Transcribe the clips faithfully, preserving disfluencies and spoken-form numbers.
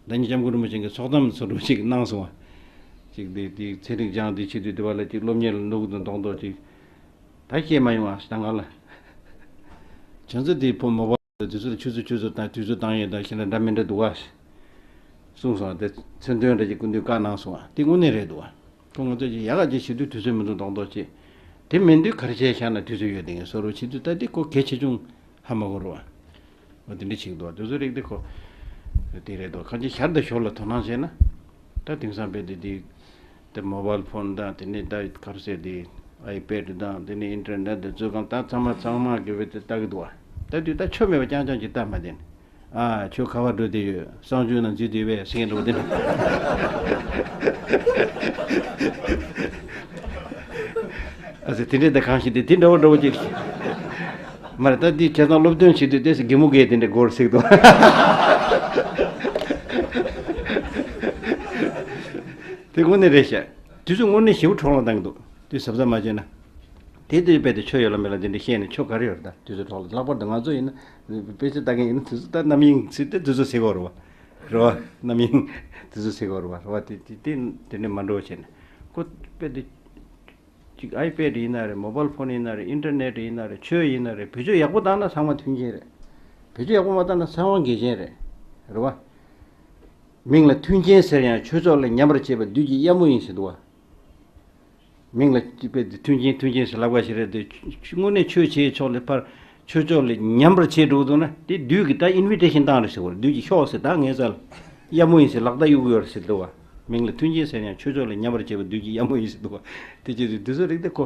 ཟླ་ཉི་སྐྱབས་མགོན་རིན་པོ་ཆེ་གིས་ཚོགས་གཏམ་ཚོ་འདྲ་ཅིག་གནང་སོང་བ། ཅིག་དེ་དེ་ཚན་རིག་སྦྱངས་དེ་བྱེད་དུས་དེ་བ་ལ་ཅིག་སློབ་གཉེར་ལ་ནུ་གུ་དང་རྡོག་རྡོག་ཅིག་ད་སྐྱེས་མ་ཡོང་ཨ་ཞེས་ད་ང་ལ། བྱང་ཚེ་དེ་ཕོ་མོ་པ་དེ་ཚོ་ལ་ཆུ་ཚོད་ཆུ་ཚོད་དང་དུས་ཚོད་བཏང་ཡས་དང་ཤིན་ཏུ་འདྲ་མི་འདྲ་འདུག་ཨ་ཞེས་གསུངས་སོང་བ། དེ་མཚོན་དོན་འདྲ་ཅིག་སྐུ་མདུན་བཀའ་གནང་སོང་བ་དེ་དངོས་གནས་རེད་འདུག་ཨ། ཁོ་ང་ཚོས་ཀྱི་ཡག་ག་ཅིག་བྱེད་དུས་དུས་ཚོད་མི་འདུག་རྡོག་རྡོག་ཅིག་དེ་མིན་དུས་ག་རེ་བྱས་བཞག་ན་དུས་ཚོད་ཡོད་དེ་ངས་བཟོ་རོགས་བྱེད་དུས་ད་དེ་ཁོ་གལ་ཆེ་ཆུང་ཧ་མ་གོ་རོགས། འོ་དེ་འདྲ་ཞིག་འདུག་དུས་ཚོད་རིག་དེ་ཁོ་དེ་རེད་འདུག་གང་ཅི་ཤར་དང་ཞོར་ལ་དོ་སྣང་བྱས་ན་ད་དེང་སང་དཔེ་དེ་དེ་དེ་མོ་བལ་ཕོན་དང་དེ་ནས་ད་ག་རེ་ཟེར་དེ་ཨའི་པེ་ཌི་དང་དེ་ནས་ཨིན་ཊར་ནེཊ་དེ་ཚོ་གང་ད་ཚང་མ་ཚང་མ་གི་བེ་དེ་ལྟ་གི་འདུག་བ། ད་དུས་ད་ཆོ་མེད་པ་རྐྱང་རྐྱང་ཅིག་ལྟ་མ་བདེན། ཨ་ཁྱོད་ག་བར་འགྲོ་བསྡད་ཡོད། གསང་སྤྱོད་ནང་འཛུལ་བསྡད་པས་ཟེར་མཁན་འདྲ་པོ་དེ་འདྲ། ཨ་ཙི་དེ་འདྲས་ད་གང་ཞིག་དེ་དེ་འདྲ་པོ་འདྲ་པོ་ཅིག་མ་རེད། ད་འདི་བྱས་ཙང་སློབ་སྟོན་བྱེད་དུས་ཏོག་ཙམ་གད་མོ་བགད་དེ་འདྲས་སྒོར་ཟིག་འདུག་དེ་དངོས་གནས་རེད་ཤག་དུས་ཚོད་དངོས་གནས་ཞེ་པོ་འཕྲོ་བརླག་བཏང་གི་འདུག་དུས་གཟབ་གཟབ་མ་བྱས་ན། དེ་དུས་རྦད་དེ་ཆོས་ཡོད་ལ་མེད་ལ་དེ་འདྲ་བཤད་ནས་ཆོ་ག་རེ་ཡོད་རེད། ད་དུས་ཚོད་འཕྲོ་བརླག་ལྷག་པར་དུ་ང་ཚོ་ཡིན་ན་དཔེ་ཆ་ལྟ་མཁན་ཡིན་ན་དུས་ཚོད་ད་རྣམ་གཡེང་ཚིག་དེ་དུས་ཚོད་ཟེར་གོ་རེད་བ། རེད་བ། རྣམ་གཡེང་དུས་ཚོད་ཟེར་གོ་རེད་བ། རེད་བ། དེ་དེ་དེ་དེ་འདྲ་མ་འགྲོ་བྱས་ནས་ཁོ་དཔེ་དེ་ཅིག་ཨའི་པེ་ཌི་ཡིན་ན་རེད། མོ་བལ་ཕོན་ཡིན་ན་རེད། ཨིན་ཊར་ནེཊ་ཡིན་ན་རེད། ཆོས་ཡིན་ན་རེད། བེད་སྤྱོད་ཡག་པོ་བཏང་ན་ཚང་མ་མཐུན་རྐྱེན་རེད། བེད་སྤྱོད་ཡག་པོ་མ་བཏང་ན་ཚང་མ་འགལ་རྐྱེན་རེད། རེད་བ། མིང་ལ་མཐུན་རྐྱེན་ཟེར་ཡང་ཆོས་ཕྱོགས་ལ་ཉམས་པར་བྱེད་པ་བདུད་ཀྱི་གཡབ་མོ་ཡིན་ཟེར་འདུག་བ། མིང་ལ་དཔེ་དེ་མཐུན་རྐྱེན་མཐུན་རྐྱེན་ཟེར་ལབ་པ་ཞིག་རེད་དེ། དངོས་གནས་ཆོས་བྱེད་ཕྱོགས་ལ་ཕར་ཆོས་ཕྱོགས་ལ་ཉམས་པར་བྱེད་འགྲོ་འདུག་ན་དེ་བདུད་ཀྱིས་ད་ཨིན་བི་ཊེ་ཤན་བཏང་རེད་ཟེར་བ་རེད། བདུད་ཀྱིས་ཤོག་ཟེར་ད་ངའི་རྩ་ལ་གཡབ་མོ་ཡིན་ཟེར་ལག་བརྡ་གཡུག་གི་ཡོད་རེད་ཟེར་འདུག་བ། མིང་ལ་མཐུན་རྐྱེན་ཟེར་ཡང་ཆོས་ཕྱོགས་ལ་ཉམས་པར་བྱེད་པ་བདུད་ཀྱི་གཡབ་མོ་ཡིན་ཟེར་འདུག་བ། དེ་ཅི་རེད། དེ་ཚོ་རིགས་དེ་ཁོ།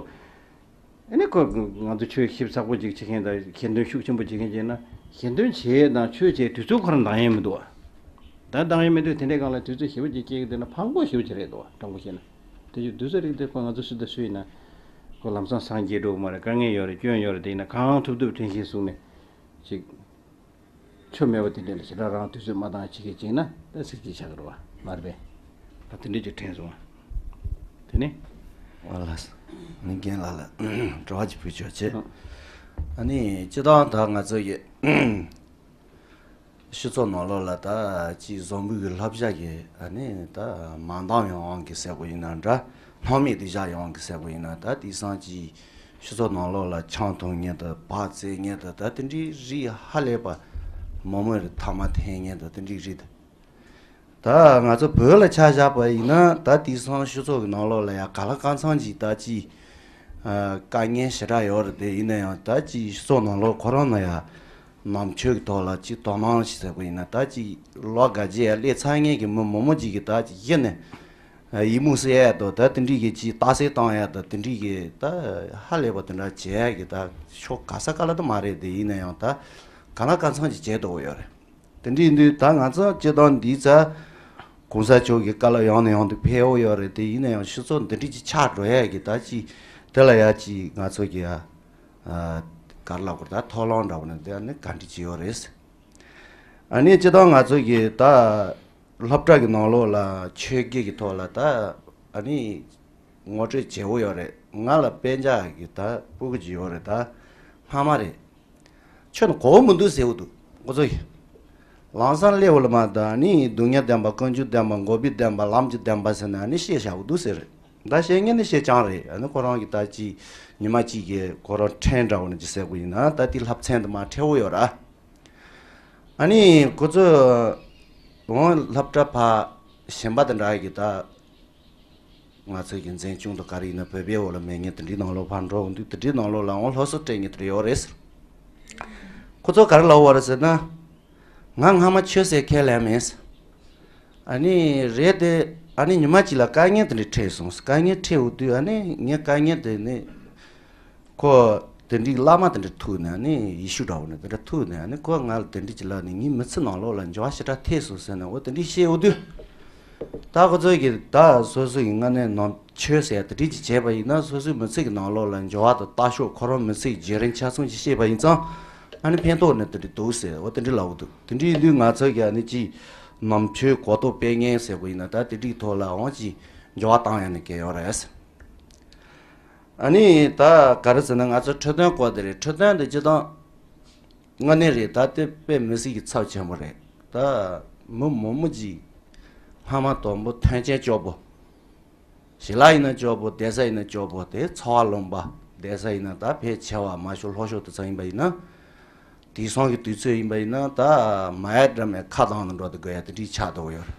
ཨ་ནི་ཁོ་ང་ཚོ་ཆོས་ཞིབ་ཚགས་པོ་ཅིག་བྱེད་མཁན་དང་ཞལ་འདོན་ཤུགས་ཆེན་པོ་བྱེད་མཁན་བྱས་ན་ཞལ་འདོན་བྱེད་ཡས་དང་ཆོས་བྱེད་དུས་ཚོད་ཁོ་རང་འདང་ཡས་མི་འདུག་བ། ད་འདང་ཡས་མི་འདུག་དེ་འདྲའི་སྒང་ལ་དུས་ཚོད་ཞེ་པོ་ཅིག་སྐྱེལ་གི་འདུག་ན་ཕངས་པོ་ཞེ་པོ་ཅིག་རེད་འདུག་བ། དྲང་པོ་བཤད་ན། དེ་ཚོ་དུས་ཚོད་རིགས་དེ་ཁོ་ང་ཚོ་སུ་དང་སུ་ཡིན་ན་ཁོ་ལམ་སང་སངས་རྒྱས་འགྲོ་གི་མ་རེད། དཀའ་ངལ་ཡོད་རེད། སྐྱོན་ཡོད་རེད། དེ་ཡིན་ན་གང་ཐུབ་ཐུབ་དྲན་ཤེས་བཟུང་ནས་ཅིག་ཆོ་མེད་པ་དེ་འདྲ་ལ་ཞེ་དྲག་རང་དུས་ཚོད་མ་བཏང་བྱེད་མཁན་ཅིག་ན་ད་ཚིག་གཅིག་ཆགས་ཀྱི་རེད་བ། མ་རེད་པས། ད་དེ་འདྲ་ཅིག་དྲན་སོང་བ། དེ་ནི། ཨ་ལ། ནི་རྒན་ལགས་ལ་དྲི་བ་ཅིག་ཕུལ་ཆོག་བྱེད། ཨ་ནི་སྤྱིར་བཏང་ད་ང་ཚོ་ཡི་སྤྱི་ཚོགས་ནང་ལོགས་ལ་ད་ཅིག་བཟང་པོའི་གི་བསླབ་བྱ་གི་ཨ་ནི་ད་མ་འདང་ཡོང་གི་ཟེར་བ་ཡིན་ན་འདྲ། སྣང་མེད་དུ་བཞག་ཡོང་གི་ཟེར་བ་ཡིན་ན་ད་དེང་སང་ཅིག་སྤྱི་ཚོགས་ནང་ལོགས་ལ་ཆང་འཐུང་མཁན་དང་བག་བཙོང་མཁན་དང་ད་དེ་འདྲའི་རིགས་ཧ་ལས་པ་མང་མོས་རེད། ཐ་མག་འཐེན་མཁན་དང་དེ་འདྲའི་རིགས་དང་། ད་ང་ཚོ་བོད་ལ་ཆ་བཞག་པ་ཡིན་ན་ད་དེང་སང་སྤྱི་ཚོགས་ཀྱི་ནང་ལོགས་ལ་ཡང་ག་ལ་གང་འཚམ་ཅིག་ད་ཅིག་ཨ་དཀའ་ངལ་ཞེ་དྲག་ཡོད་རེད་དེ། ཡིན་ན་ཡང་ད་ཅིག་སྤྱི་ཚོགས་ནང་ལོགས་ཁོ་རང་ལ་ཡང་ནང་ཆོས་ཀྱི་ཐོག་ལ་ཅིག་དོ་སྣང་ཞིག་ཟེར་བ་ཡིན་ན་ད་ཅིག་ལོ་འགའ་རྗེས་ཡང་སླེབས་ཚར་མཁན་གྱི་མི་མང་མོ་ཅིག་གིས་ད་ཅིག་གཞི་ནས་ཡིད་མུག་སེལ་ཡ་དང་ད་དེ་འདྲའི་གི་ཅིག་རྟགས་གསལ་བཏང་ཡ་དང་དེ་འདྲའི་གི་ད་ཧ་ལས་པ་དེ་འདྲ་བྱེད་ཡ་གི་ད་ཕྱོགས་ག་ས་ག་ལ་ད་མ་རེད་དེ། ཡིན་ན་ཡང་ད་ག་ལ་གང་འཚམ་ཅིག་བྱེད་འདོད་ཡོད་རེད། དེ་འདྲ་ཡིན་དུས་ད་ང་ཚོ་སྤྱིར་བཏང་འདིའི་རྩ་གོང་ས་མཆོག་གི་བཀའ་སློབ་ཡང་ནས་ཡང་དུ་ཕེབས་འོ་ཡོད་རེད་དེ། ཡིན་ན་ཡང་སྤྱི་ཚོགས་འདི་འདྲ་ཅིག་ཆགས་འགྲོ་ཡ་གི་ད་ཅིག་དེ་ལ་ཡ་ཅིག་ང་ཚོ་གི་ཡ་ག་རེ་ལབ་དགོས་རེད། ད་ཐོག་ལམ་འདྲ་བོ་ནས་དེ་ནི་ག་འདྲ་ཅིག་ཡོད་རེད། ཨ་ནི་སྤྱིར་བཏང་ང་ཚོ་གི་ད་སློབ་གྲྭ་གི་ནང་ལོགས་ལ་ཆོས་དགེ་གི་ཐོག་ལ་ད་ཨ་ནི་ངོ་སྤྲོད་བྱེད་འོ་ཡོད་རེད། ང་ལ་དཔེ་ཆ་གི་ད་སྤུ་གུ་ཅིག་ཡོད་རེད། ད་སྔ་མ་རེད། ཁྱོད་ནི་གོ་བ་མི་འདུག་ཟེར་འུ་འདུག་ཁོ་ཚོ་ཡིས། ལམ་སང་སླེབས་འོ་ལ་མ་ད་ནི་སྡུག་བསྔལ་བདེན་པ། ཀུན་འབྱུང་བདེན་པ། འགོག་པའི་བདེན་པ། ལམ་གྱི་བདེན་པ་ཟེར་ནས་ནི་བཤད་བཞག་འུ་འདུག་ཟེར་རེད། ད་བཤད་མཁན་ནི་བཤད་རྐྱང་རེད། ཨ་ནི་ཁོ་རང་གི་ད་ཅི་ཉི་མ་གཅིག་གི་ཁོ་རང་ཕྲན་འདྲ་བོ་ནི་ཅི་ཟེར་དགོས་ཡིན་ན་ད་དེ་བསླབ་ཚན་དུ་མ་ཁྲེལ་བོ་ཡོད་ར། ཨ་ནི་ཁོ་ཚོ་འོང་སློབ་གྲྭ་ཕ་གཞན་པ་དེ་འདྲ་གི་ད། ང་ཚོ་གི་འཛིན་སྐྱོང་དང་ག་རེ་ཡིན་ན་བོད་པའི་འོག་ལ་མེད་མཁན་དེ་འདྲའི་ནང་ལོགས་ཕར་འགྲོ་འོང་དུས་དེ་འདྲའི་ནང་ལོགས་ལའང་སློབ་གསོ་སྤྲད་མཁན་དེ་འདྲ་ཡོད་རེད། ཁོ་ཚོ་ག་རེ་ལབ་པ་རེད་ཟེར་ན། ང་སྔ་མ་ཆོས་ཟེར་ཁས་ལེན་མེད། ཨ་ནི་རེད་དེ། ཨ་ནི་ཉི་མ་གཅིག་ལ་དཀའ་ངལ་དེ་འདྲ་འཕྲད་སོང་། དཀའ་ངལ་འཕྲད་འོང་དུས་ཨ་ནི་ངའི་དཀའ་ངལ་དེ་ནི། ཁོ་དེ་འདྲའི་བླ་མ་དེ་འདྲ་ཐུག་ནས་ནི་ཡེ་ཤུ་འདྲ་བོ་ནས་དེ་འདྲ་ཐུག་ནས་ནི་ཁོ་ང་ལ་དེ་འདྲ་ཅིག་ལབ་ནས་ངའི་མི་ཚེ་ནང་ལོགས་ལ་འགྱུར་བ་ཞེ་དྲག་ཐེབས་སོང་ཟེར་ནས་འོ་དེ་འདྲའི་བཤད་འོ་དུས། ད་ཁོ་ཚོས་ཀྱི་ད་སོ་སོ་ཡི་སྔ་ནས་ནང་ཆོས་ཟེར་དེ་འདྲ་ཅིག་བྱས་པ་ཡིན་ན་སོ་སོའི་མི་ཚེ་གི་ནང་ལོགས་ལ་འགྱུར་བ་དང་ལྟ་ཕྱོགས་ཁོ་རང་མི་ཚེ་གི་བརྒྱུད་རིམ་ཆ་ཚང་ཅིག་བཤད་པ་ཡིན་ཙང་ཨ་ནི་ཕན་ཐོགས་ནི་དེ་འདྲ་འདུག་ཟེར་འོ་དེ་འདྲ་ལབ་འོ་དུས་དེ་འདྲ་ཡིན་དུས་ང་ཚོས་ཀྱི་ཨ་ནི་ཅིག་ནང་ཆོས་གོ་རྟོགས་སྤེལ་མཁན་ཟེར་དགོས་ཡིན་ན་ད་དེ་འདྲའི་ཐོག་ལའང་ཅིག་འགྱུར་བ་བཏང་ཡ་ནི་གལ་ཡོད་རེད། ཨ་ནི་ད་ག་རེ་ཟེར་ན་ང་ཚོ་འཕྲོད་བསྟེན་སྐོར་དེ་རེད། འཕྲོད་བསྟེན་དེ་སྤྱིར་བཏང་དངོས་གནས་རེད། ད་དེ་དཔེ་མི་སྲིད་ཀྱི་ཚབས་ཆེན་པོ་རེད། ད་མི་མང་མོ་ཅིག་ སྔ་མ་དང་པོ་མཐུན་རྐྱེན་སྐྱོ་པོ། ཞི་ལ་ཡིན་ན་སྐྱོ་པོ། བསྡད་ས་ཡིན་ན་སྐྱོ་པོ། དེ་འཚོ་བ་ལོངས་པ། བསྡད་ས་ཡིན་ན་ད་ཕལ་ཆེ་བ་མ་ཤོར་ལྷོ་ཤོར་དུ་ཚང་ཡིན་པ་ཡིན་ན། དེང་སང་གི་དུས་ཚོད་ཡིན་པ་ཡིན་ན་ད་མ་ཡ་འདྲ་མའི་ཁ་གདང་ནང་འགྲོ་དུ་དགོས་ཡ་དེ་འདྲའི་ཆགས་འདུག་ཡོད།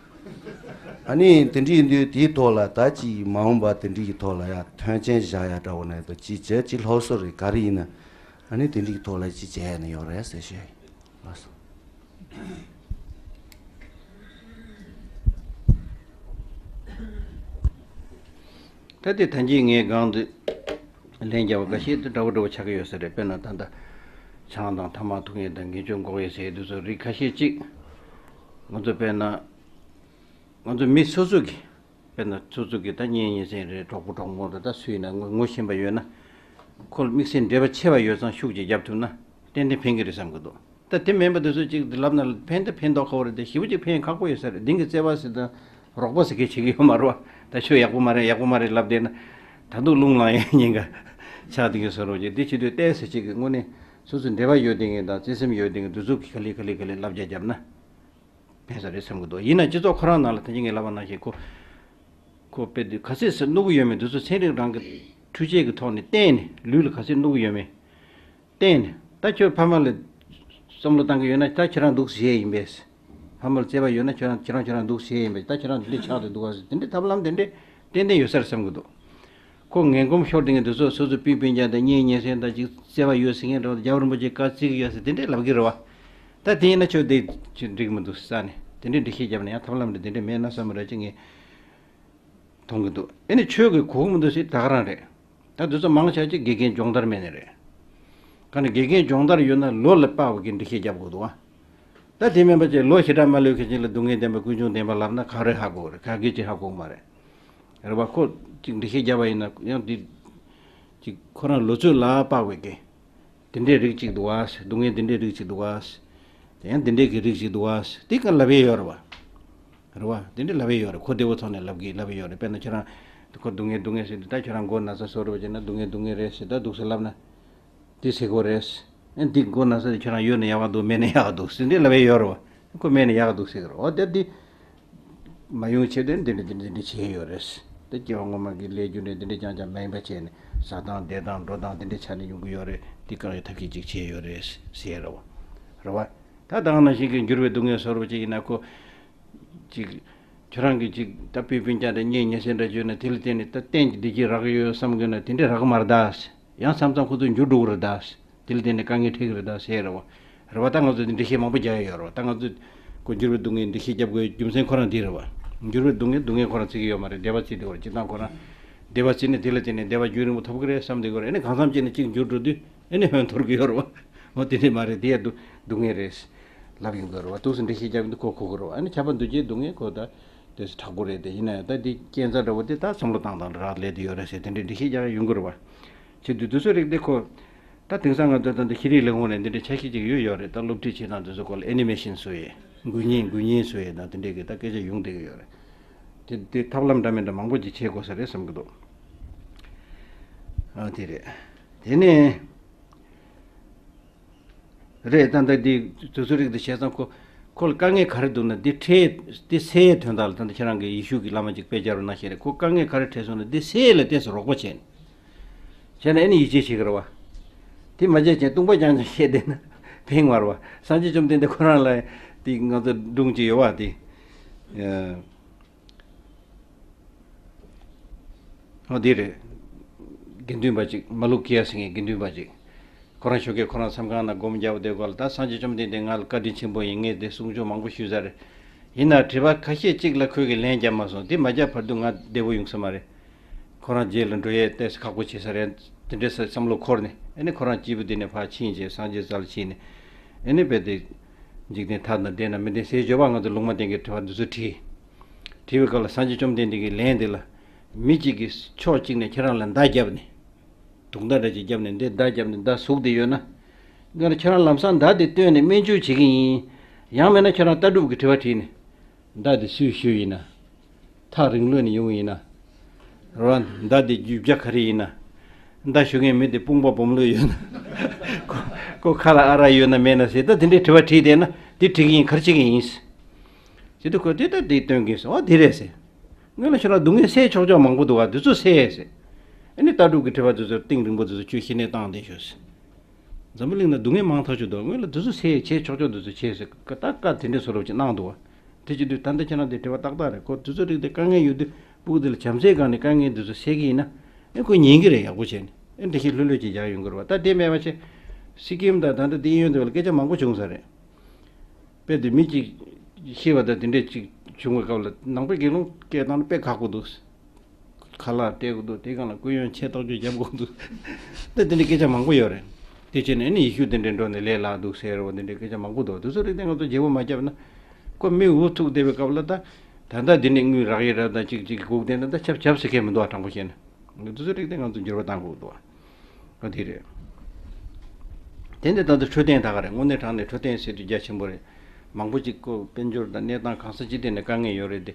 ཨ་ནི་དེ་འདྲའི་ཡིན་དུས་དེའི་ཐོག་ལ་ད་ཅིག་མ་འོངས་པ་དེ་འདྲའི་གི་ཐོག་ལ་ཡ་མཐུན་རྐྱེན་བཞག་ཡ་འདྲ་བོ་ན་ད་ཅིག་བྱས་ཅིག་སློབ་གསོ་རེད་ག་རེ་ཡིན་ན། ཨ་ནི་དེ་འདྲའི་གི་ཐོག་ལ་ཅིག་བྱས་ཡ་ནི་ཡོད་རེད་ཟེར་ཞུ་ཡ་ཡིན། ལགས་སོ། ད་ལྟའི་ད་གིན་ངས་སྒང་དུ་ལན་རྒྱབ་པ་འགའ་ཤས་དེ་འདྲ་བོ་འདྲ་བོ་ཆགས་ཀྱི་ཡོད་ས་རེད། དཔེར་ན་ད་ལྟ་ཆང་དང་ཐ་མག་འཐུང་ཡས་དང་ངན་སྤྱོད་འགོག་ཡས་ཟེར་ཡས་དེ་ཚོ་རིགས་ཁ་ཤས་ཅིག་ང་ཚོ་དཔེར་ན་ང་ཚོ་མི་སོ་སོ་གི་དཔེར་ན་སོ་སོ་གི་ད་གཉེན་ཉེ་ཚན་རེད། གྲོགས་པོ་གྲོགས་མོ་རེད། ད་སུ་ཡིན་ན་ངོ་ངོ་ཤེས་པ་ཡོད་ན་ཁོ་ལ་དམིགས་བསལ་འབྲེལ་བ་ཆེ་བ་ཡོད་ཙང་ཤུགས་ཀྱིས་རྒྱབ་ཐུབ་ན་ཏན་ཏན་ཕན་གྱི་རེད་བསམ་གྱི་འདུག་ད་དེ་མིན་པ་དེ་ཚོ་ཅིག་ལབ་ན་ཕན་ད་ཕན་ཐོགས་ཁག་པོ་རེད་དེ། ཞེ་པོ་ཅིག་ཕན་ཡང་ཁག་པོ་ཡོད་ས་རེད། དེང་གི་བརྩེ་བ་ཟེར་དང་རོགས་པ་ཟེར་མཁན་བྱེད་ཀྱི་ཡོད་མ་རེད་བ། ད་ཁྱོད་ཡག་པོ་མ་རེད་ཡག་པོ་མ་རེད་ལབ་བསྡད་ན་ད་དུང་རླུང་ལངས་ཡས་ཉེན་ཁ་ཆགས་བསྡད་ཀྱི་བཟོ་འདྲ་ཅིག་དེ་བྱེད་དུས་ཏོག་ཙམ་ཅིག་གི་དངོས་གནས་སོ་སོ་འབྲེལ་བ་ཡོད་བསྡད་མཁན་དང་བརྩེ་སེམས་ཡོད་བསྡད་མཁན་དེ་ཚོ་གི་ག་ལེ་ག་ལེ་ག་ལེ་བསླབ་བྱ་བརྒྱབ་ན་ཕན་ས་རེད་བསམ་གྱི་འདུག་ཡིན་ན་སྤྱི་ཚོགས་ཁོ་རང་ནང་ལ་ད་གིན་ངས་ལབ་པ་ནང་བཞིན་ཁོ་ཁོ་དཔེ་དེ་ག་ཚོད་ཟེར་གནོད་ཀྱི་ཡོད་མེད་དེ་ཚོ་ཚན་རིག་རང་གི་འཕྲུལ་ཆས་ཀྱི་ཐོག་ནས་བསྟན་ནས་ལུས་ལ་ག་ཚོད་གནོད་ཀྱི་ཡོད་མེད། བསྟན་ནས་ད་ཁྱོད་ཕ་མ་ལ་བསམ་བློ་བཏང་གི་ཡོད་ན་ད་ཁྱེད་རང་འདུག་ཟེར་ཡས་ཡིན་པས། ཕ་མ་ལ་བརྩེ་བ་ཡོད་ན་ཁྱོད་རང་ཁྱེད་རང་ཁྱོད་རང་འདུག་ཟེར་ཡས་ཡིན་པས། ད་ཁྱེད་རང་འདི་འདྲས་ཆགས་བསྡད་འདུག་ག་ཟེར་དེ་འདྲས་ཐབས་ལམ་དེ་འདྲས་ཏན་ཏན་ཡོད་ས་རེད་བསམ་གྱི་འདུག་ཁོ་ངན་གོམས་ཤོར་བསྡད་མཁན་དེ་ཚོ་སོ་སོ་སྤུན་སྤུན་ཀྱག་དང་གཉེན་ཉེ་ཚན་དང་ཅིག་བརྩེ་བ་ཡོད་ཟེར་མཁན་འདྲ་བོ་རྒྱལ་བ་རིན་པོ་ཆེས་བཀའ་བརྩི་གི་ཡོད་ཟེར་དེ་འདྲས་ལབ་ཀྱི་རེད་བ། ད་དེ་ཡིན་ན་ཁྱོད་དེ་ཅིག་འགྲིག་མི་འདུག་ཟེར་ནས་དེ་འདྲས་འགྲེལ་བཤད་བརྒྱབ་ན་ཡང་ཐབས་ལམ་འདྲ་དེ་འདྲས་མེད་ན་བསམ་པ་རེད་ཅེས་ངས་མཐོང་གི་འདུག་ཨེ་ནི་ཁྱོད་ཀྱི་གོ་གི་མི་འདུག་ཟེར་ད་ག་རང་རེད། ད་དུས་ཚོད་མང་ཆ་ཅིག་དགེ་རྒན་སྦྱོང་བརྡར་མེད་ནི་རེད། ག་ནི་དགེ་རྒན་སྦྱོང་བརྡར་ཡོད་ན་ལོ་ལ་དཔག་པའི་འགྲེལ་བཤད་རྒྱབ་དགོས་འདུག་ཨ། ད་དེ་མིན་པ་ཅིག་ལོ་ཞེ་དྲག་མ་ལོན་མཁན་ཅིག་ལ་སྡུག་བསྔལ་བདེན་པ་ཀུན་འབྱུང་བདེན་པ་ལབ་ན་ག་རེ་ཧ་གོ་རེད། ག་གེ་ཅིག་ཧ་གོ་མ་རེད། རེད་བ། ཁོ་ཅིག་འགྲེལ་བཤད་རྒྱབ་པ་ཡིན་ན་ཡང་དེ་ཅིག་ཁོ་རང་ལོ་ཚོད་ལ་དཔག་པའི་གི་དེ་འདྲའི་རིགས་ཅིག་འདུག་བ། སྡུག་བསྔལ་དེ་འདྲའི་རིགས་ཅིག་འདུག་བ། དེ་ཡང་དེ་འདྲའི་གི་རིགས་ཅིག་འདུག་བ། དེ་ག་ལབ་ཡས་ཡོད་རེད་བ། རེད་བ། དེ་འདྲའི་ལབ་ཡས་ཡོད་རེད། ཁོ་བདེ་བོ་ཐོག་ནས་ལབ་གི་ལབ་ཡས་ཡོད་རེད། དཔེར་ན་ཁྱོད་རང་ཁོ་སྡུག་བསྔལ་སྡུག་བསྔལ་ཟེར་དུས་ད་ཁྱོད་རང་མགོ་ན་ཚ་གསོ་རེད་བ་བྱས་ན་སྡུག་བསྔལ་སྡུག་བསྔལ་རེད་ཟེར་ད་འདུག་ཟེར་ལབ་ན། དེ་ཟེར་གོ་རེད། ཨེ་འདི་མགོ་ན་ཚ་དེ་ཁྱོད་རང་ཡོད་ན་ཡག་ག་འདུག་མེད་ན་ཡག་ག་འདུག་ཟེར་འདི་ལབ་ཡས་ཡོད་རེད་བ། ཁོ་མེད་ན་ཡག་ག་འདུག་ཟེར་གི་རེད་བ། དེ་འདི་མ་ཡོང་ཆེད་དུ་འདི་འདྲ་འདི་འདྲ་འདི་འདྲ་བྱས་ཡོད་རེད། དེ་སྐྱེ་བ་སྔོན་མ་གི་ལས་རྒྱུ་འབྲས་འདི་འདྲ་རྐྱང་རྐྱང་མ་ཡིན་པ་བྱས་ནས་ཟ་སྟངས་བསྡད་སྟངས་འགྲོ་སྟངས་འདི་འདྲ་ཆ་ནས་ཡོང་གི་ཡོད་རེད། འདི་བཀག་ཡའི་ཐབས་ཤེས་ཅིག་བྱས་ཡོད་རེད་ཟེར་རེད་བ། རེད་བ། ད་ད་ག་ནང་བཞིན་གི་འགྱུར་བའི་སྡུག་བསྔལ་བཟོ་འདྲ་ཅིག་ཡིན་ན་ཁོ། ཅིག་ཁྱོད་རང་གིས་ཅིག་ད་སྤུན་སྤུན་ཀྱག་དང་གཉེན་ཉེ་ཚན་འདྲ་བརྗོད་ན་དེ་ལ་བརྟེན་ནས་ད་གཏན་གྱི་བདེ་སྐྱིད་རག་གི་ཡོད་བསམ་གི་ན་དེ་འདྲས་རག་གི་མ་རེད་ད། ཡང་མཚམས་མཚམས་ཁོ་ཚོ་འགྱུར་འགྲོ་གི་རེད་ད། དེ་ལ་བརྟེན་ནས་དཀའ་ངལ་འཕྲད་ཀྱི་རེད་ད་ཟེར་རེད་བ། རེད་བ། ད་ང་ཚོ་འདི་འགྲེལ་བཤད་མང་པོ་རྒྱག་ཡ་ཡོད་རེད་བ། ད་ང་ཚོ་ཁོ་འགྱུར་བའི་སྡུག་བསྔལ་འགྲེལ་བཤད་རྒྱབ་དགོས་རྒྱུ་མཚན་ཁོ་རང་འདི་རེད་བ། འགྱུར་བའི་སྡུག་བསྔལ་སྡུག་བསྔལ་ཁོ་རང་བརྩི་གི་ཡོད་མ་རེད། བདེ་བ་བརྩི་བསྡད་ཡོད་རེད། སྤྱིར་བཏང་ཁོ་རང་བདེ་བ་བརྩིས་ནས་དེ་ལ་བརྟེན་ནས་བདེ་བ་རྒྱུན་རིང་པོ་ཐོབ་ཀྱི་རེད་བསམ་བསྡད་ཀྱི་ཡོད་རེད། ཨ་ནི་གང་འཚམ་ཅིག་ནས་གཅིག་འགྱུར་འགྲོ་དུས་ཨ་ནི་ཧོན་འཐོར་གྱི་ཡོད་རེད་བ། འོ་དེ་འདྲས་མ་རེད། དེ་ཡ་སྡུག་སྡུག་བསྔལ་རེད་ལབ་ཡོང་གི་རེད་བ། འདུག་སེ་འགྲེལ་བཤད་རྒྱག་གི་འདུག་གོ་གོ་གི་རེད་བ། ཨ་ནི་ཁྱབ་པ་འདུ་བྱེད་སྡུག་བསྔལ་ཁོ་ད་དེ་སུ་དྲག་པོ་རེད། དེ་ཡིན་ན་ཡང་ད་འདི་རྐྱེན་རྩ་འདྲ་བོ་དེ་ད་བསམ་བློ་བཏང་སྟངས་ལ་རག་ལས་དེ་ཡོད་རེད་ཟེར་དེ་འདྲས་འགྲེལ་བཤད་རྒྱག་ཡོང་གི་རེད་བ། བྱེད་དུས་དུས་ཚོད་རིགས་དེ་ཁོ། ད་དེང་སང་ང་ཚོ་ད་འདི་ཤེས་རིག་ལས་ཁུངས་ནས་འདི་འདྲའི་ཆ་ཤས་ཅིག་ཡོད་ཡོད་རེད། ད་སློབ་ཁྲིད་བྱེད་སྟངས་དེ་ཚོ་སྐོར་ལ་ཨེ་ནི་མེ་ཤིན་བཟོ་ཡས་འགུལ་བརྙན་འགུལ་བརྙན་བཟོ་ཡས་དང་དེ་འདྲས་ཀྱི་ད་སྐད་ཆ་ཡོང་བསྡད་ཀྱི་ཡོད་རེད། དེ་དེ་ཐབས་ལམ་འདྲ་མི་འདྲ་མང་པོ་ཅིག་བྱེད་དགོས་ས་རེད་བསམ་གྱི་འདུག་ཨ་དེ་རེད། དེ་ནས། རེད། ད་ལྟ་འདི་དུས་ཚོད་རིགས་འདི་བྱས་ཙང་ཁོ་ཁོ་ལ་དཀའ་ངལ་ག་རེ་འདུག་ན་འདི་འཕྲད་འདི་སེལ་ཡའི་དོན་དག་ལ་ད་ལྟ་ཁྱེད་རང་གི་ཡེ་ཤུ་གི་བླ་མ་ཅིག་དཔེ་སྦྱར་རོགས་གནང་ཞེས་རེད། ཁོ་དཀའ་ངལ་ག་རེ་འཕྲད་སོང་ན་འདི་སེལ་ཡས་ལ་ཏོག་ཙམ་རོགས་པ་བྱས་ནས་བྱས་ན་ཨེ་ནི་ཡིད་ཆེས་བྱེད་ཀྱི་རེད་བ། དེ་མ་བྱས་ཀྱང་ལྟུང་བ་རྐྱང་རྐྱང་བཤད་བསྡད་ན་ཕན་མ་རེད་བ། སངས་རྒྱས་བཅོམ་ལྡན་འདས་ཁོ་རང་ལ་དེ་ང་ཚོ་སྒྲུང་ཅིག་ཡོད་བ་དེ། ཨ། འོ་དེ་རེད། དགེ་འདུན་པ་ཅིག་མ་ལུ་ཀི་ཡ་ཟེར་མཁན་དགེ་འདུན་པ་ཅིག་ཁོ་རང་ཞོགས་ཀས་ཁོ་རང་མཚམས་ཁང་ནང་སྒོམ་རྒྱག་པ་དེ་སྐོར་ལ་ད་སངས་རྒྱས་བཅོམ་ལྡན་འདས་ང་ལ་བཀའ་དྲིན་ཆེན་པོ་ཡིན། ངས་དེ་གསུང་ཆོས་མང་པོ་ཞུས་ཚར་རེད། ཡིན་ནའང་དྲི་བ་ཁ་ཤས་ཅིག་ལ་ཁོས་གི་ལན་བརྒྱབ་མ་སོང་། དེ་མ་བརྒྱབ་བར་དུ་ང་བདེ་པོ་ཡོང་ས་མ་རེད། ཁོ་རང་རྗེས་ལ་འགྲོ་ཡས་ཏོག་ཙམ་ཁག་པོ་བྱེད་ས་རེད། དེ་འདྲའི་བསམ་བློ་འཁོར་ནས་ཨ་ནི་ཁོ་རང་སྐྱིད་པོ་དེ་ནས་ཕར་ཕྱིན་བྱས་སངས་རྒྱས་རྩ་ལ་ཕྱིན་ནས་ཨ་ནི་རྦད་དེ་འཇིག་རྟེན་ཐ་དད་ན་བདེ་ན་མི་བདེ་ཟེར་བརྗོད་པ་ང་ཚོ་ལུང་མ་བསྟན་གྱི་དྲི་བ་འདི་ཚོ་དྲིས། དྲིས་པའི་སྐབས་ལ་སངས་རྒྱས་བཅོམ་ལྡན་འདས་ཀྱིས་ལན་འདི་ལ། མི་གཅིག་གིས་ཕྱོགས་གཅིག་ནས་ཁྱེད་རང་ལ་མདའ་བརྒྱབ་ནས། དུག་མདའ་འདྲ་ཅིག་བརྒྱབ་ནས་འདི་མདའ་བརྒྱབ་ནས་མདའ་ཟུག་བསྡད་ཡོད་ན། ང་ལ་ཁྱེད་རང་ལམ་སང་མདའ་དེ་བཏོན་ནས་སྨན་བཅོས་བྱེད་ཀྱི་ཡིན། ཡང་མིན་ན་ཁྱེད་རང་ལྟ་གྲུབ་ཀྱི་དྲི་བ་དྲིས་ནས། མདའ་དེ་སུས་གཞུས་ཡིན་ན། ཐག་རིང་ལོས་ནས་ཡོང་ཡིན་ན། རོ། མདའ་དེ་རྒྱུ་ཆ་ག་རེ་ཡིན་ན། མདའ་གཞུ་མཁན་མི་དེ་དཔུང་པ་སྦོམ་ལོས་ཡོད་ན། ཁོ་ཁོ་ཁ་ལ་ཨ་རག་ཡོད་ན་མེད་ན་ཟེར་ད་དེ་འདྲའི་དྲི་བ་དྲིས་བསྡད་ན་དེ་དྲི་གི་ཡིན། ག་རེ་བྱེད་ཀྱི་ཡིན། དེ་དུས་ཁོས་དེ་ལྟར་དེ་སྟོན་གྱིན་སོང་། ཨོ་དེ་རེད་ཟེར། སྔོན་ལ་ཁྱོད་རང་སྡུག་བསྔལ་སེལ་ཆོག་ཆོག་མང་པོ་འདུག་བ། དེ་ཚོ་སེལ་ཟེར། ཨ་ནི་ལྟ་གྲུབ་ཀྱི་ཁྲི་པ་དེ་ཚོ་གཏིང་རིང་པོ་དེ་ཚོ་ཁྱོད་ཤི་ནས་བཏང་བསྡད་ཤོག་ཟེར། འཛམ་བུ་གླིང་ན་སྡུག་བསྔལ་མང་ཐག་ཆོད་འདུག། སྔོན་ལ་དེ་ཚོ་སེལ་བྱེད་ཆོག་ཆོག་དེ་ཚོ་བྱེད་ཟེར། ཀ་ཏག་ཀ་དེ་འདྲའི་བཟོ་འདྲ་ཅིག་གནང་འདུག་བ། དེ་བྱེད་དུས་ད་ལྟ་ཁྱེད་རང་དེ་དྲི་བ་ཏག་ཏག་རེད། ཁོ་དེ་ཚོ་རིགས་དེ་དཀའ་ངལ་ཡོད་དུས་སྤུ་གུ་དེ་ལ་བྱམས་བརྩེའི་སྒང་ནས་དཀའ་ངལ་དེ་ཚོ་སེལ་གྱི་ཡིན་ན། ཨེ་ཁོ་ཉན་གྱི་རེད། ཡག་པོ་བྱས་ནས་ཨེ་འདྲ་ཞིག་ལྷོད་ལྷོད་ཅིག་རྒྱག་ཡོང་གི་རེད་བ། ད་དེ་མེད་པ་བྱས། སི་ཀིམ་དང་ད་ལྟ་དེ་གཡས་གཡོན་དེ་བ་ལ་སྐད་ཆ་མང་པོ་བྱུང་ས་རེད། དཔེ་དེ་མི་གཅིག་ཤི་བ་དང་དེ་འདྲས་ཅིག་བྱུང་བའི་སྐབས་ལ་ནང་པའི་དགེ་སློང་སྐད་བཏང་ན་དཔེ་ཁག་པོ་འདུག། ཁ་ལག་སྤྲད་དགོས་འདུག། དེ་སྒང་ལ་སྐུ་ཡོན་ཆེ་ཐག་ཆོད་རྒྱབ་དགོས་འདུག། ད་དེ་འདྲའི་སྐད་ཆ་མང་པོ་ཡོད་རེད། དེ་བྱས་ནས་ཨ་ནི་ཡེ་ཤུ་དེ་འདྲས་འགྲོ་ནས་ལས་སླ་འདུག་ཟེར་བ། དེ་འདྲའི་སྐད་ཆ་མང་པོ་འདུག། དེ་ཚོ་རིགས་དེ་ང་ཚོ་བརྗེ་པོ་མ་བརྒྱབ་ན། ཁོ་མི་འུ་ཐུག་བསྡད་པའི་སྐབས་ལ་ད། ད་ལྟ་འདི་ནས་དངུལ་རག་ཡས་རེད། ད་ཅིག་ཅིག་སྒུག་བསྡད་ན་ད་ཆབ་ཆབ་ཟེར་མཁན་མི་འདུག་བ། དྲང་པོ་བཤད་ན། དེ་ཚོ་རིགས་དེ་ང་ཚོ་འགྱུར་བ་གཏང་དགོས་འདུག་བ། ཨ་དེ་རེད། དེ་འདི་ད་ལྟ་འཕྲོད་བསྟེན་ད་ག་རེད། དངོས་གནས་དྲང་གནས་འཕྲོད་བསྟེན་ཟེར་དུས་རྒྱ་ཆེན་པོ་རེད། མང་པོ་ཅིག་ཁོ་དཔལ་འབྱོར་དང་གནས་སྟངས་གང་ས་ཅི་ཐད་ནས་དཀའ་ངལ་ཡོད་རེད་དེ།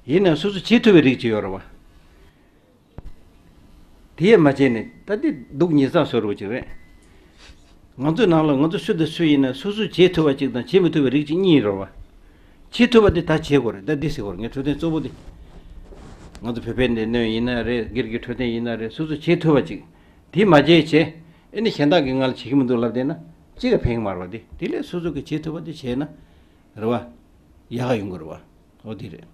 ཡིན་ནའང་སོ་སོ་བྱེད་ཐུབ་པའི་རིགས་ཅིག་ཡོད་རེད་བ། དེ་ཡས་མ་བྱས་ནས་ད་དེ་སྡུག་ཉེས་བསགས་བཟོ་འདྲ་ཅིག་རེད། ང་ཚོའི་ནང་ལ་ང་ཚོ་སུ་དང་སུ་ཡིན་ན་སོ་སོས་བྱེད་ཐུབ་པ་གཅིག་དང་བྱེད་མི་ཐུབ་པའི་རིགས་གཅིག་གཉིས་རེད་བ། བྱེད་ཐུབ་པ་དེ་ད་བྱེད་དགོས་རེད། ད་འདི་ཟེར་དགོས་རེད། ངས་འཕྲོད་བསྟེན་གཙོ་བོ་དེ། ང་ཚོ་བོད་པའི་སྡེ་སྣོད་ཡིན་ན་རེད། སྒེར་གྱི་འཕྲོད་བསྟེན་ཡིན་ན་རེད། སོ་སོས་བྱེད་ཐུབ་པ་གཅིག། དེ་མ་བྱས་བྱས། ཨེ་ནི་གཞན་དག་གིས་ང་ལ་བྱེད་ཀྱི་མི་འདུག་ལབ་བསྡད་ན་གཅིག་ལ་ཕན་གྱི་མ་རེད་བ། དེ་དེ་ལས་སོ་སོ་གིས་བྱེད་ཐུབ་པ་དེ་བྱས་ན་རེད་བ། ཡག་ག་ཡོང་གི་རེད་བ། ཨོ་དེ་རེད།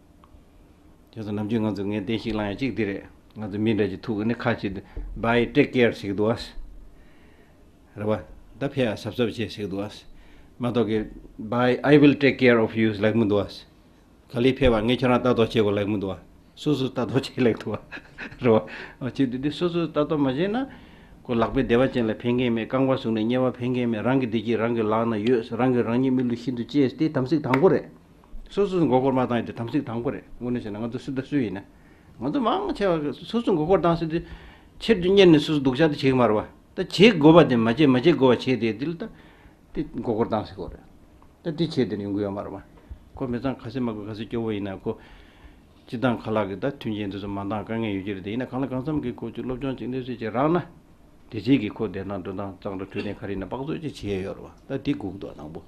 དེ་ཚོ་ནམ་རྒྱུན་ང་ཚོ་ངས་བསྟན་བཤིག་བསླང་ཡ་གཅིག་འདི་རེད། ང་ཚོ་མི་འདྲ་ཅིག་ཐུག་ནས་ཁ་ཅིག་buy take care ཟེར་གི་འདུག་ཨ། རེད་བ། ད་ཕེབས་ཨ་གཟབ་གཟབ་བྱེད་ཟེར་གི་འདུག་ཨ། མ་གཏོགས་གི་buy I will take care of you ལབ་མི་འདུག་ཨ། ག་ལེར་ཕེབས་པ་ངས་ཁྱེད་རང་ལྟ་རྟོག་བྱེད་དགོས་ལབ་མི་འདུག་ཨ། སོ་སོས་ལྟ་རྟོག་བྱེད་ལབ་འདུག་ཨ། རེད་བ། ཨ་ཅེ་འདི་འདི་སོ་སོས་ལྟ་རྟོག་མ་བྱས་ན། ཁོ་ལག་པའི་བདེ་བ་ཅན་ལ་ཕན་གྱི་མེད། རྐང་པ་ཟུག་ནས་དམྱལ་བ་ཕན་གྱི་མེད། རང་གི་བདེ་སྐྱིད་རང་གི་ལག་ན་ཡོད། རང་གིས་རང་ཉིད་མི་ལུས་ཤིན་ཏུ་གཅེས། དེ་དམ་ཚིག་དང་པོ་རེད། སོ་སོས་མགོ་སྐོར་མ་བཏང་ཡ་དེ་དམ་ཚིག་དང་པོ་རེད། དངོས་གནས་བྱས་ན་ང་ཚོ་སུ་དང་སུ་ཡིན་ན། ང་ཚོ་མང་ཆེ་བ་སོ་སོས་མགོ་སྐོར་བཏང་ཟེར་དུས། ཆེད་དུ་གཉེར་ནས་སོ་སོ་སྡུག་ཅག་དེ་བྱེད་ཀྱི་མ་རེད་བ། ད་བྱེད་དགོས་པ་དེ་མ་བྱེད་མ་བྱེད་དགོས་པ་བྱས་ཏེ་དེ་ལ་ད། དེ་མགོ་སྐོར་བཏང་ཟེར་དགོས་རེད། ད་དེ་བྱས་དེ་ནས་ཡོང་གི་ཡོད་མ་རེད་བ། ཁོ་མི་ཚང་ག་ཚོད་མ་དགོས་ག་ཚོད་སྐྱོ་བོ་ཡིན་ན་ཁོ། སྤྱི་བཏང་ཁ་ལག་གི་ད་མཐུན་རྐྱེན་དེ་ཚོ་མ་འདང་དཀའ་ངལ་ཡོད་ཀྱི་རེད་དེ། ཡིན་ན་གང་ལ་གང་འཚམ་གྱི་ཁོ་ཚོས་སློབ་སྦྱོང་ཅིག་གནས་ཚུལ་ཅིག་རག་ན། དེ་རྗེས་ཀྱི་ཁོ་བདེ་ཐང་འགྲོ་སྟངས་གཙང་སྦྲ་འཕྲོད་བསྟེན་ག་རེ་ཡིན་ན་དཔག་ཚོད་ཅིག་བྱེད་ཡ་ཡོད་རེད་བ། ད་དེ་སྒུག་འདུག་དང་པོ།